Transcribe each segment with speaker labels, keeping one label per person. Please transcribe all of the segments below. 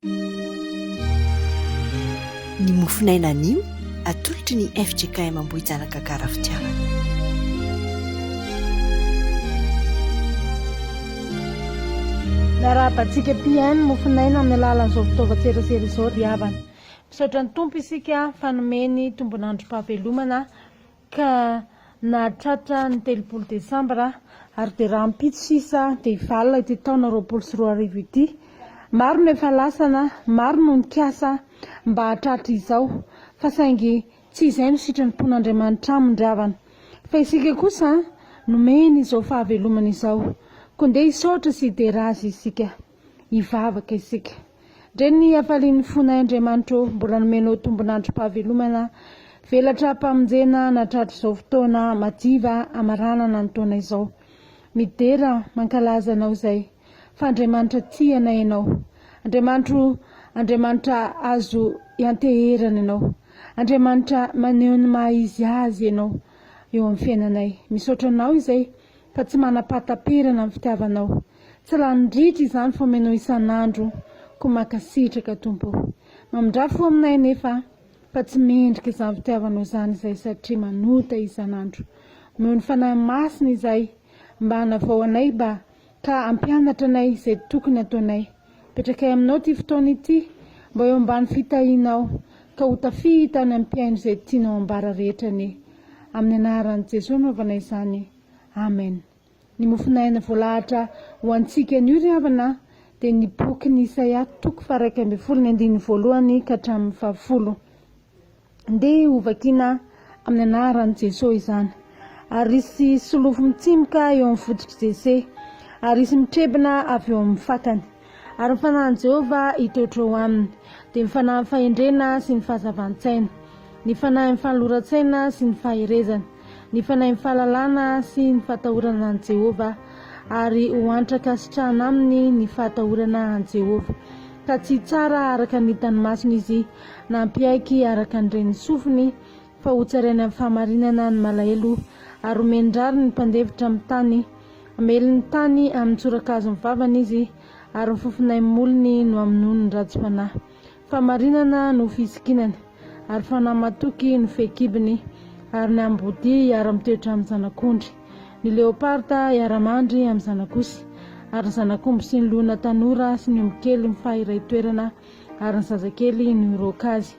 Speaker 1: Ny mofonaina anio atolotry ny fjkm Ambohijanaka Gara Fitiavana.
Speaker 2: Miarahaba antsika mpihaino mofonaina amin'ny alalan'izao fitaovan-tserasera izao ry havana. Misaotra ny Tompo isika fa nomeny tombon'androm-pahavelomana ka nahatratra ny 30 desambra ary dia rahampitso sisa dia hivalona ity taona 2020 ity. Maro no efa lasana, maro no nikasa mba hahatratra izao fa saingy tsy izay no sitrapon'Andriamanitra aminy ry havana. Fa isika kosa nomeny izao fahavelomana izao. Koa ndeha hisaotra sy hidera Azy isika. Hivavaka isika. Ndre ny hafalian'ny fonay Andriamanitra ô, mbola nomenao tombon'androm-pahavelomana, velatra am-pamonjena nahatratra izao fotoana madiva hamaranana ny taona izao. Midera, mankalaza Anao izay, fa Andriamanitra tia anay Ianao. Andriamanitro, Andriamanitra azo ianteherana Ianao. Andriamanitra maneho ny maha Izy Azy Ianao eo amin'ny fiainanay. Misaotra Anao izay fa tsy manam-pahataperana ny fitiavanao. Tsy lany ritra izany fa omenao isan'andro koa mankasitraka Tompo o. Mamindrà fo aminay anefa fa tsy mendrika izany fitiavanao izany izay satria manota isan'andro. Omeo ny Fanahy Masina izay mba hanavao anay mba ka hampianatra anay izay tokony ataonay. Apetrakay aminao ity fotoana ity mba eo ambany fitahianao ka ho tafita any amin'ny mpihaino izay tianao ambara rehetra anie. Amin'ny anaran'i Jesoa anaovana izany. Amen. Ny mofon'aina voalahatra ho antsika anio ry havana dia ny bokin'i Isaia toko faha-11 ny andininy voalohany ka hatramin'ny fahafolo. Ndeha hovakiana amin'ny anaran'i Jesoa izany. Ary hisy solofo mitsimoka eo amin'ny fototr'i Jese, ary hisy mitrebona avy eo amin'ny fakany. Ary ny fanahin'i Jehovah hitoetra eo aminy, dia ny fanahin'ny fahendrena sy ny fahazavan-tsaina, ny fanahin'ny fanoloran-tsaina sy ny faherezana, ny fanahin'ny fahalalana sy ny fahatahorana an'i Jehovah, ary ho antra-kasitrahana aminy ny fahatahorana an'i Jehovah. Ka tsy hitsara araka ny hitan'ny masony izy, na hampiaiky araka ny ren'ny sofiny, fa hotsarainy amin'ny fahamarinana ny malahelo, ary homeny rariny ny mpandefitra amin'ny tany. Hamely ny tany amin'ny tsorakazon'ny vavany izy, ary ny fofonain'ny molony no hamonoany ny ratsy fanahy. Fahamarinana no fisikinany, ary fanahy matoky no fehikibony, ary ny ambodia hiara-mitoetra amin'ny zanak'ondry, ny leoparda hiara-mandry amin'ny zanak'osy, ary ny zanak'omby sy ny liona tanora sy ny ombikely mifaha iray toerana, ary ny zazakely no hiroaka azy.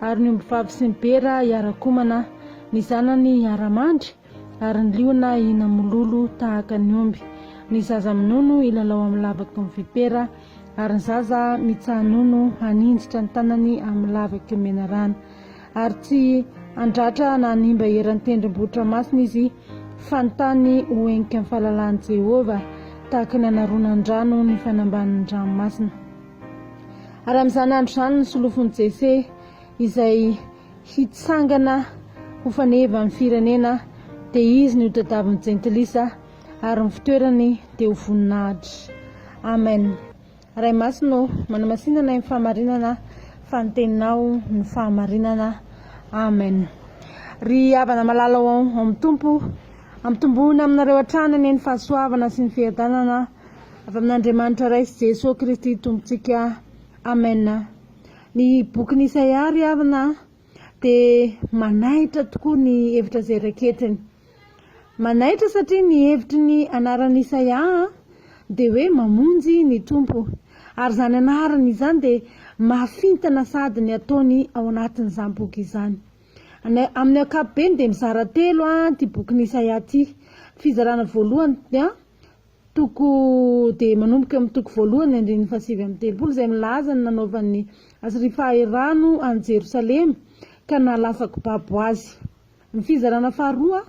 Speaker 2: Ary ny ombivavy sy ny bera hiara-komana, ny zanany hiara-mandry, ary ny liona hihina-mololo tahaka ny omby. Ny zaza minono hilalao amin'ny lavaky ny vipera, ary ny zaza mitsaha-nono haninjitra ny tanany amin'ny lavaky ny menarana. Ary tsy handratra na hanimba eran'ny tendrombohitra masina izy, fa ny tany ho henika ny fahalalan'i Jehovah, tahaka ny anaronan-drano ny fanambanin'ny ranomasina. Ary amin'izany andro izany ny solofon'i Jese izay hitsangana ho fanevan'ny firenena dia izy no hotadiavin'ny jentilisa ary ny fitoerany dia ho voninahitra. Amen. Ray Masina ô, manamasina anay amin'ny fahamarinana fa ny teninao no fahamarinana. Amen. Ry havana malala ao amin'ny Tompo, ampitomboina aminareo hatrany anie ny fahasoavana sy ny fiadanana Avy amin'Andriamanitra Ray sy Jesoa Kristy Tompontsika. Amen. Ny bokin'i Isaia ry havana dia manaitra tokoa ny hevitra izay raketiny. Manaitra satria ny hevitry ny anaran'i Isaia dia hoe mamonjy ny Tompo. Ary izany anarany izany dia mahafintana sady ny ataony ao anatin'izany boky izany. Amin'ny ankapobeny dia mizara telo ity bokin'i Isaia ity. Fizarana voalohany dia Toko dia manomboka eo amin'ny toko voalohany andininy faha-39 izay milaza ny nanaovan'ny Asyria fahirano an'i Jerosalema ka nahalasa-ko babo azy. Ny fizarana faharoa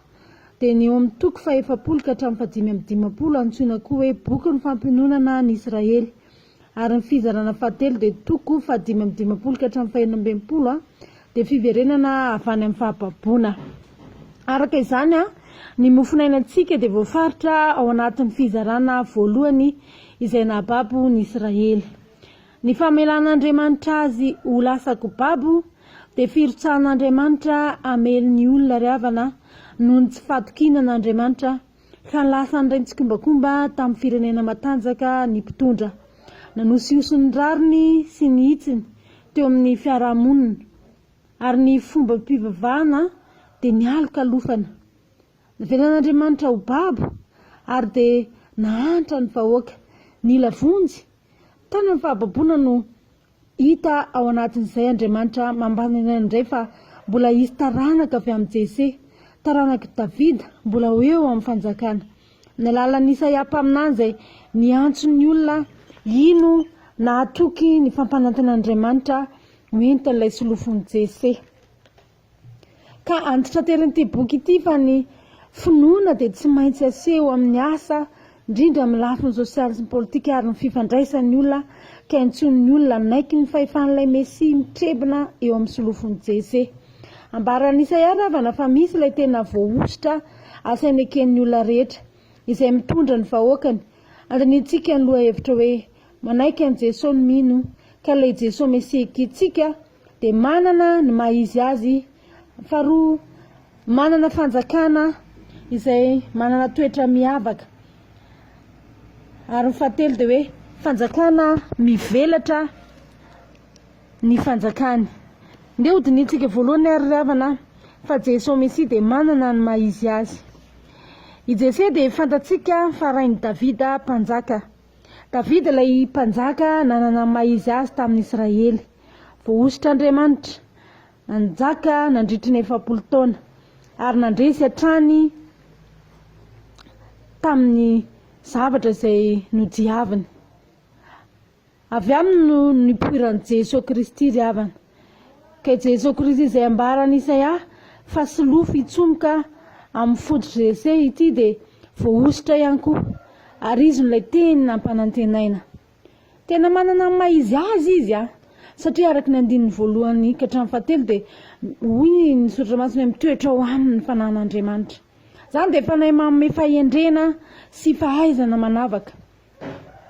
Speaker 2: dia ny eo amin'ny toko faha-40 ka hatramin'ny faha-55 antsoina koa hoe bokin'ny fampiononana ny Israely. Ary ny fizarana fahatelo dia toko faha-55 ka hatramin'ny faha-66 dia fiverenana avy any amin'ny fahababoana. Araka izany, ny mofonainantsika dia voafaritra ao anatin'ny fizarana voalohany izay nahababo ny Israely. Ny famelan'Andriamanitra azy ho lasa-ko babo dia firotsahan'Andriamanitra hamely ny olona ry havana noho ny tsy fahatokiana an'Andriamanitra ka lasa niray tsikombakomba tamin'ny firenena matanjaka ny mpitondra. Nanosihosy ny rariny sy ny hitsiny teo amin'ny fiarahamonina, ary ny fombam-pivavahana dia nialokalofana. Navelan'Andriamanitra ho babo, ary dia nahantra ny vahoaka. Nila vonjy. Tany amin'ny fahababoana no Hita ao anatin'izay Andriamanitra mampanantena indray fa mbola hisy taranaka avy amin'i Jese, taranak'i Davida, mbola ho eo amin'ny fanjakana. Amin'ny alalan'i Isaia mpaminany izay niantso ny olona hino na hatoky ny fampanantenan'Andriamanitra ho entin'ilay solofon'i Jese. Ka antitranterin'ity boky ity fa ny finoana dia tsy maintsy aseho amin'ny asa, indrindra amin'ny lafiny sosialy sy ny politika ary ny fifandraisan'ny olona, ka iantsoan'ny olona hanaiky ny fahefan'ilay Mesia mitrebona eo amin'ny solofon'i Jese. Ambaran'i Isaia ry havana fa misy ilay tena voahosotra asaina eken'ny olona rehetra, izay mitondra ny vahoakany. Andinihintsika ny lohahevitra hoe, Manaiky an'i Jesoa ny mino, ka ilay Jesoa Mesia ekentsika dia manana ny maha izy azy, faharoa manana fanjakana izay manana toetra miavaka, ary ny fahatelo dia hoe fanjakana mivelatra ny fanjakany. Ndeha hodinihintsika voalohany ary ry havana fa Jesoa Mesia dia manana ny maha izy azy. I Jese dia fantatsika fa rain'i Davida mpanjaka. Davida ilay mpanjaka nanana ny maha izy azy tamin'ny Israely. Voahosotr'Andriamanitra, nanjaka nandritry ny 40 taona, ary nandresy hatrany tamin'ny zavatra izay nodiaviny. Avy aminy no nipoiran'i Jesoa Kristy ry havana. Ka i Jesoa Kristy izay ambaran'i Isaia fa solofo hitsomoka amin'ny fototr'i Jese ity dia voahosotra ihany koa, ary izy no ilay teny nampanantenaina. Tena manana ny maha izy azy izy an! Satria araka ny andininy voalohany ka hatramin'ny fahatelo dia hoy ny soratra masina hoe mitoetra ao aminy ny fanahin'Andriamanitra. Izany dia fanahy manome fahendrena sy fahaizana manavaka.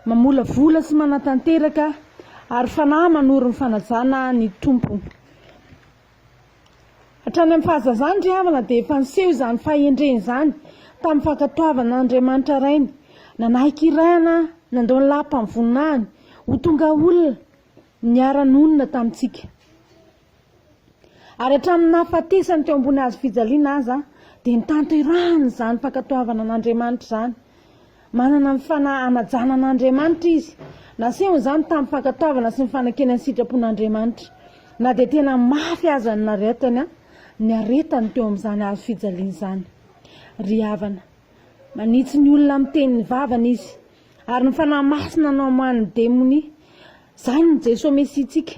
Speaker 2: Mamolavola sy manatanteraka ary fanahy manoro ny fanajana ny Tompo. Hatrany amin'ny fahazazany ry havana dia efa niseho izany fahendrena izany tamin'ny fankatoavana an'Andriamanitra Rainy. Nanaiky irahana nandao ny lapan'ny voninahiny ho tonga olona niara-nonina tamintsika. Ary hatramin'ny nahafatesany teo ambony hazo fijaliana aza dia notanterahiny izany fankatoavana an'Andriamanitra izany. Manana ny fanahy hanajana an'Andriamanitra izy. Nasehony izany tamin'ny fankatoavana sy ny fanekena ny sitrapon'Andriamanitra. Na dia tena mafy aza ny naretany, niaretany teo amin'izany hazo fijaliana izany. Ry havana, manitsy ny olona amin'ny tenin'ny vavany izy, ary ny Fanahy Masina no hamoahany ny demonia. Izany no Jesoa Mesiantsika.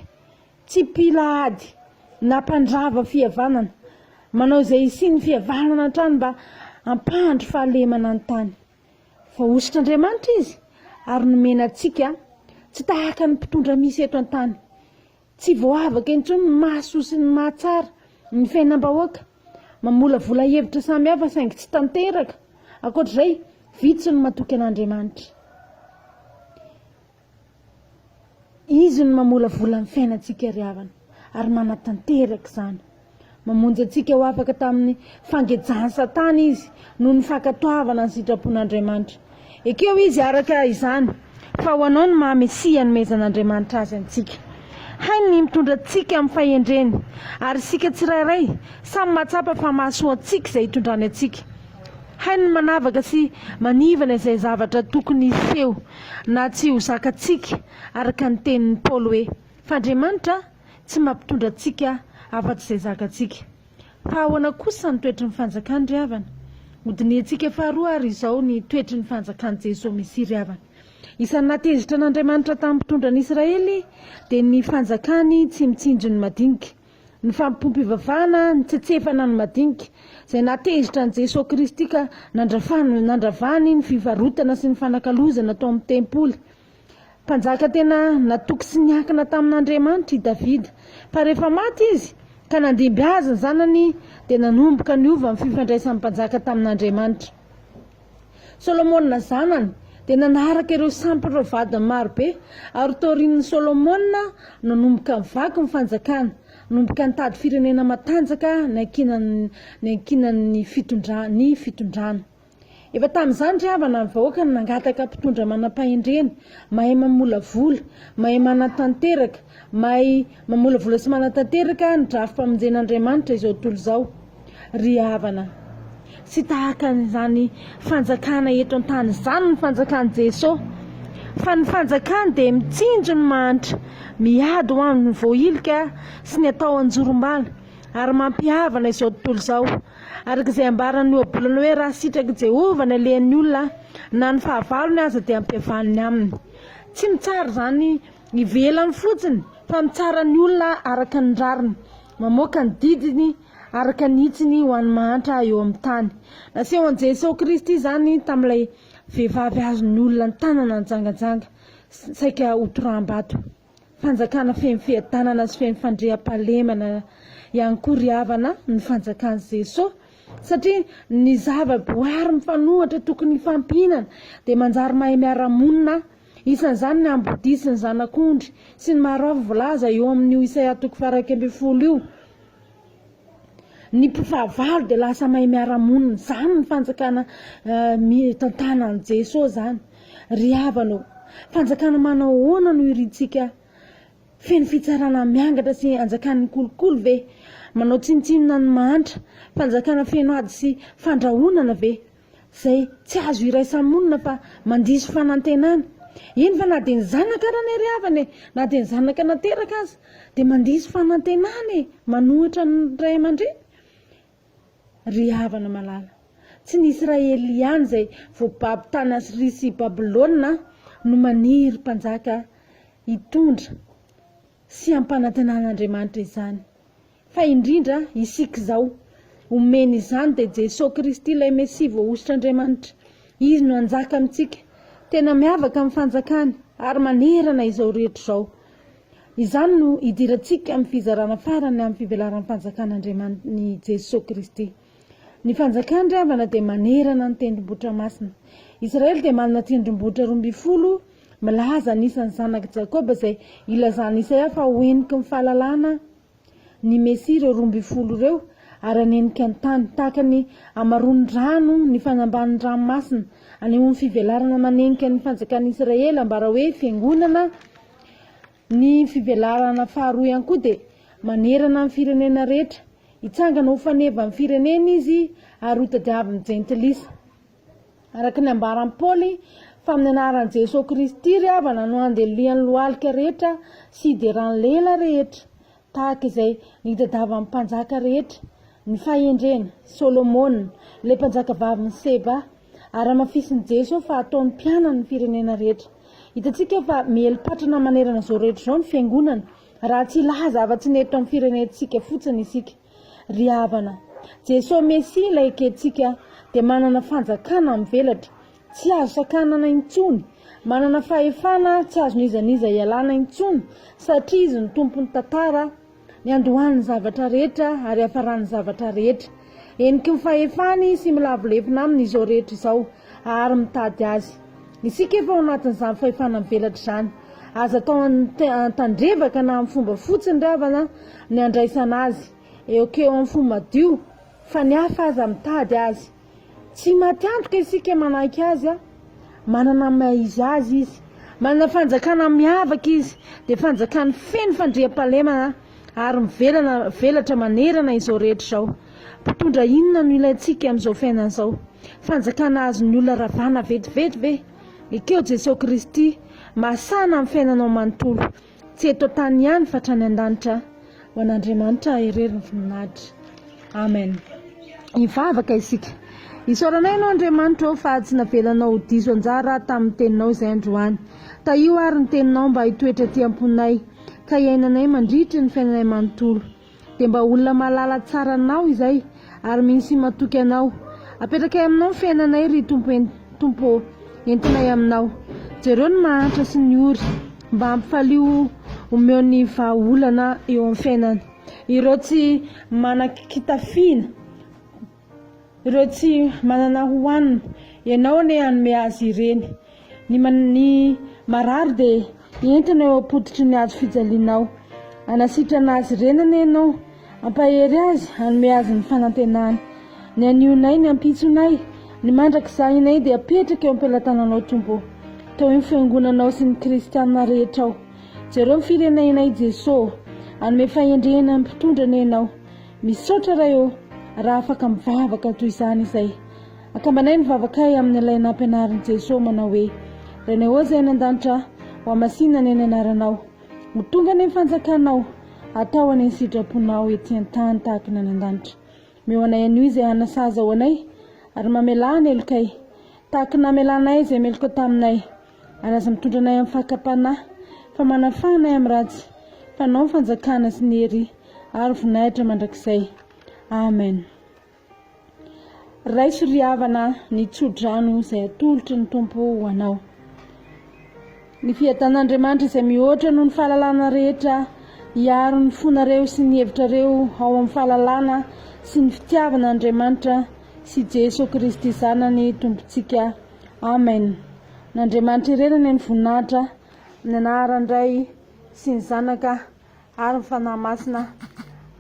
Speaker 2: Tsy mpila ady na mpandrava fihavanana. Manao izay hisian'ny fihavanana hatrany mba hampandry fahalemana ny tany. Voahosotr'Andriamanitra izy ary nomena antsika, tsy tahaka ny mpitondra misy eto an-tany. Tsy voavaka intsony ny mahasoa sy ny mahatsara ny fiainam-bahoaka. Mamolavola hevitra samihafa saingy tsy tanteraka. Ankoatra izay, vitsy ny matoky an'Andriamanitra. Izy no mamolavola ny fiainantsika ry havana ary manatanteraka izany. Mamonjy antsika ho afaka tamin'ny fangejan'i Satana Izy noho ny fankatoavana ny sitrapon'Andriamanitra. Ekeo Izy araka izany fa ho anao ny maha Mesia anomezan'Andriamanitra Azy antsika. Hainy ny mitondra antsika amin'ny fahendreny ary isika tsirairay samy mahatsapa fa mahasoa antsika izay itondrany antsika. Hainy ny manavaka sy manivana izay zavatra tokony hiseho na tsy ho zakantsika araka ny tenin'i Paoly hoe, Fa Andriamanitra tsy mampitondra antsika afa-tsy izay zakantsika. Fa ahoana kosa ny toetry ny fanjakany ry havana? Hodinihintsika faharoa ary izao ny toetry ny fanjakan'i Jesoa Mesia ry havana. Isan'ny nahatezitra an'Andriamanitra tamin'ny mpitondra ny Israely dia ny fanjakany tsy mitsinjo ny madinika. Ny fanompoam-pivavahana nitsetsefana ny madinika, izay nahatezitra an'i Jesoa Kristy ka nandrafany, nandravany ny fivarotana sy ny fanakalozana tao amin'ny tempoly. Mpanjaka tena natoky sy niankina tamin'Andriamanitra i Davida. Fa rehefa maty izy, ka nandimby azy ny zanany, dia nanomboka niova ny fifandraisan'ny mpanjaka tamin'Andriamanitra. Solomona zanany dia nanaraka ireo sampin'ireo vadiny marobe, ary taorian'i Solomona no nanomboka nivaky ny fanjakana, nanomboka nitady firenena matanjaka niankinan'ny niankinan'ny fitondra ny fitondrana. Efa tamin'izany ry havana ny vahoaka no nangataka mpitondra manam-pahendrena, mahay mamolavola, mahay manatanteraka, mahay mamolavola sy manatanteraka ny drafi-pamonjen'Andriamanitra izao tontolo izao. Ry havana, tsy tahaka an'izany fanjakana eto an-tany izany ny fanjakan'i Jeso, fa ny fanjakany dia mitsinjo ny mahantra, miady ho an'ny voahilika sy ny atao anjorom-bala, ary mampihavana izao tontolo izao. Araka izay ambaran'ny ohabolana hoe raha sitrak'i Jehovah ny alehan'ny olona, na ny fahavalony aza dia ampihavaniny aminy. Tsy mitsara izany ivelany fotsiny, fa mitsara ny olona araka ny rariny, mamoaka ny didiny araka ny hitsiny ho an'ny mahantra eo amin'ny tany. Nasehon'i Jesoa Kristy izany tamin'ilay vehivavy azon'ny olona an-tanana nijangajanga, saika hotoraham-bato. Fanjakana feno fiadanana sy feno fandriampahalemana ihany koa ry havana ny fanjakan'i Jesoa satria ny zava-boary mifanohitra tokony hifampihinana dia manjary mahay miara-monina, isan'izany ny ambodia sy ny zanak'ondry sy ny maro hafa voalaza eo amin'io Isaia toko faha-11 io. Ny mpifahavalo dia lasa mahay miara-monina. Izany ny fanjakana tantanan'i Jesoa izany. Ry havana ô, fanjakana manao ahoana no irintsika? Feno fitsarana miangatra sy anjakan'ny kolikoly ve? Manao tsinontsinona ny mahantra? Fanjakana feno ady sy fandrahonana ve? Izay tsy azo iraisa-monina fa mandiso fanantenana. Eny fa na dia ny zanaka ara anie ry havana e, na dia ny zanaka nateraka aza dia mandiso fanantenana e, manohitra ny ray aman-dreny. Ry havana malala, tsy ny Israely ihany izay voababo tany Asyria sy Babylona no maniry mpanjaka hitondra sy hampanantenan'Andriamanitra izany. Fa indrindra isika izao, omeny izany dia Jesoa Kristy ilay Mesia voahosotr'Andriamanitra. Izy no hanjaka amintsika. Tena miavaka amin'ny fanjakany ary manerana izao rehetra izao. Izany no hidirantsika amin'ny fizarana farany amin'ny fivelaran'ny fanjakan'Andriaman'i Jesoa Kristy. Ny fanjakany ry havana dia manerana ny tendrombohitra masina. Israely dia manana tendrombohitra 12 milaza ny isan'ny zanak'i Jakoba izay ilazan'i Isaia fa ho heniky ny fahalalana ny Mesia ireo 12 ireo ary hanenika ny tany, tahaka ny hamaroan'ny rano ny fanambanin'ny ranomasina, anehoan'ny fivelarana manenika ny fanjakan'i Israely, ambara hoe fiangonana, ny fivelarana faharoa ihany koa dia manerana ny firenena rehetra, hitsangana ho fanevan'ny firenena izy ary hotadiavin'ny jentilisa. Araka ny ambaran'i Paoly fa amin'ny anaran'i Jesoa Kristy ry havana no andelian'ny lohalika rehetra sy hideran'ny lela rehetra, tahaka izay nitadiavan'ny mpanjaka rehetra ny fahendrena, Solomona, ilay mpanjakavavin'i Seba, ary hamafisin'i Jesoa fa hataony mpianany ny firenena rehetra. Hitantsika fa miely patrana manerana izao rehetra izao ny fiangonana, raha tsy hilaza afa-tsy ny eto amin'ny firenentsika fotsiny isika. Ry havana, Jesoa Mesia ilay ekentsika dia manana fanjakana mivelatra, tsy azo sakanana intsony, manana fahefana tsy azon'iza n'iza ialana intsony satria Izy no Tompon'ny tantara, niandohan'ny zavatra rehetra ary hiafaran'ny zavatra rehetra. Heniky ny fahefany sy milavo lefona aminy izao rehetra izao ary mitady Azy. Isika efa ao anatin'izany fahefana mivelatra izany. Aza atao an-tandrevaka na amin'ny fomba fotsiny ry havana ny handraisana azy. Ekeo amin'ny fo madio fa ny hafa aza mitady azy. Tsy maty antoka isika manaiky azy a! Manana ny maha izy azy izy. Manana fanjakana miavaka izy, dia fanjakany feno fandriampahalemana ary mivelana velatra manerana izao rehetra izao. Mpitondra inona no ilaintsika amin'izao fiainana izao? Fanjakana azon'ny olona ravana vetivety ve? Ekeo Jesoa Kristy, mahasahana amin'ny fiainanao manontolo, tsy eto an-tany ihany fa hatrany an-danitra. Ho an'Andriamanitra irery ny voninahitra. Amen. Hivavaka isika. Isaoranay Ianao Andriamanitra ô fa tsy navelanao ho diso anjara tamin'ny teninao izay androany. Tahio ary ny teninao mba hitoetra aty am-ponay ka hiainanay mandritry ny fiainanay manontolo. Dia mba olona mahalala tsara Anao izay ary mino sy matoky Anao. Apetrakay Aminao ny fiainanay ry Tompo Tompo ô, entinay Aminao. Jereo ny mahantra sy ny ory, mba ampifalio omeo ny vahaolana eo amin'ny fiainany. Ireo tsy manan-kitafiana. Ireo tsy manana hohanina, Ianao anie hanome azy ireny. Ny ny marary dia entina eo am-pototry ny hazo fijalianao. Hanasitrana azy ireny anie Ianao, hampahery azy, hanome azy ny fanantenana. Ny anionay, ny ampitsonay, Ny mandrakizahinay dia apetraka eo am-pelatananao Tompo ô. Tao eo ny fiangonanao sy ny kristiana rehetra ao. Jereo ny firenenay Jeso ô. Hanome fahendrena ny mpitondra anie Ianao. Misaotra Ray ô raha afaka mivavaka toy izany izay. Akambanay ny vavakay amin'ilay nampianarin'i Jeso manao hoe, Rainay ô izay any an-danitra, ho hamasinina anie ny anaranao. Ho tonga anie ny fanjakanao. Atao anie ny sitraponao ety an-tany tahaka ny any an-danitra. Omeo anay anio izay hanasazy ao anay, ary mamelà ny helokay, tahaka ny namelanay izay meloka taminay, ary aza mitondra anay amin'ny fakam-panahy, fa manafaha anay amin'ny ratsy, fa Anao ny fanjakana sy ny hery ary voninahitra mandrakizay. Amen. Raiso ry havana ny tso-drano izay atolotry ny Tompo ho anao. Ny fiadanan'Andriamanitra izay mihoatra noho ny fahalalana rehetra hiaro ny fonareo sy ny hevitrareo ao amin'ny fahalalana sy ny fitiavana an'Andriamanitra sy Jeso Kristy Zanany Tompontsika. Amen. N'Andriamanitra irery anie ny voninahitra, amin'ny anaran'ny Ray sy ny Zanaka ary ny Fanahy Masina.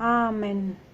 Speaker 2: Amen.